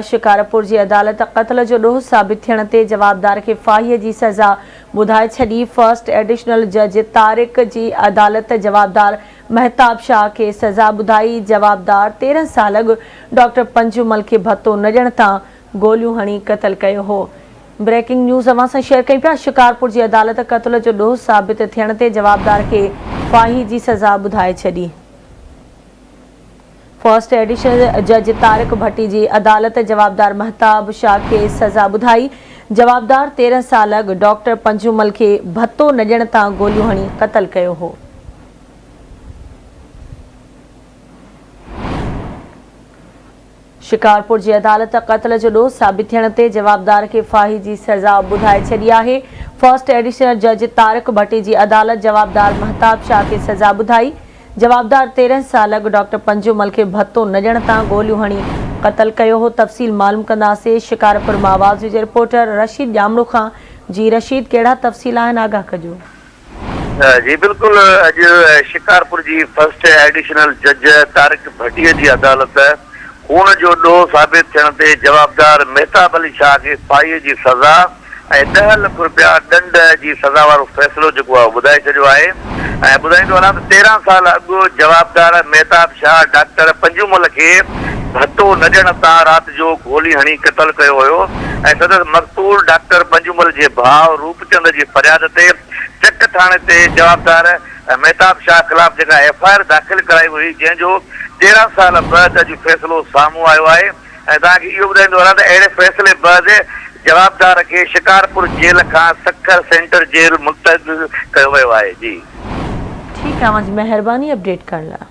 شڪارپور جي عدالت قتل جو ڏوهه ثابت ٿيڻ تي جوابدار کي ڦاهي جي سزا ٻڌائي ڇڏي، فرسٽ ايڊيشنل جج طارق جي عدالت جوابدار مهتاب شاهه کي سزا ٻڌائي، جوابدار 13 سال اڳ ڊاڪٽر پنجومل کي ڀتو نه ڏيڻ تان گوليون هڻي قتل ڪيو هو. بريڪنگ نيوز اوهان سان شيئر ڪيون پيا، شڪارپور جي عدالت قتل جو ڏوهه ثابت ٿيڻ تي جوابدار کي ڦاهي جي سزا ٻڌائي ڇڏي. فرسٽ ايڊيشنل جج طارق ڀٽي جي عدالت جوابدار مهتاب شاهه کي سزا ٻڌائي، جوابدار 13 سال اڳ ڊاڪٽر پنجومل کي ڀتو نه ڏيڻ تان گوليون هڻي قتل ڪيو هو. شڪارپور جي عدالت قتل جو ڏوهه ثابت ٿيڻ تي جوابدار کي ڦاهي جي سزا ٻڌائي ڇڏي آهي. فرسٽ ايڊيشنل جج طارق ڀٽي جي عدالت جوابدار مهتاب شاهه کي سزا ٻڌائي. جوابدار 13 سال اڳ ڊاڪٽر پنجومل کي ڀتو نه ڏيڻ تان گوليون هڻي قتل ڪيو هو. تفصيل معلوم ڪنداسين شڪارپور مان آواز نيوز جي رپورٽر رشيد ڄامڙو کان. جي رشيد ڪهڙا تفصيل آهن آگاهه ڪجو. جي بلڪل اڄ شڪارپور جي فرسٽ ايڊيشنل جج طارق ڀٽي جي عدالت خون جو ڏوهه ثابت ٿيڻ تي جوابدار مهتاب علي شاهه کي ڦاهي جي سزا ۽ 10 لک رپيا ڏنڊ جي سزا وارو فيصلو جيڪو آهي اهو ٻڌائي ڇڏيو آهي ۽ ٻڌائيندو هلان ته 13 سال اڳ جوابدار مهتاب شاهه ڊاڪٽر پنجومل کي ڀتو نه ڏيڻ تان رات جو گولي هڻي قتل ڪيو هيو ۽ سندس مقتول ڊاڪٽر پنجومل جي ڀاء روپچند جي فرياد تي چڪ ٿاڻي تي جوابدار مهتاب شاهه خلاف جيڪا ايف I R داخل ڪرائي وئي جنهن جو 13 سال بعد اڄ فيصلو سامهون آيو آهي ۽ توهان کي اهو ٻڌائيندو هلان ته اهڙي فيصلي بعد جوابدار کي شڪارپور جيل کان سکر سينٽر جيل منتقل ڪيو ويو آهي جي. ٺيڪ آ اوهان جي مهرباني اپڊيٽ ڪرڻ لاء.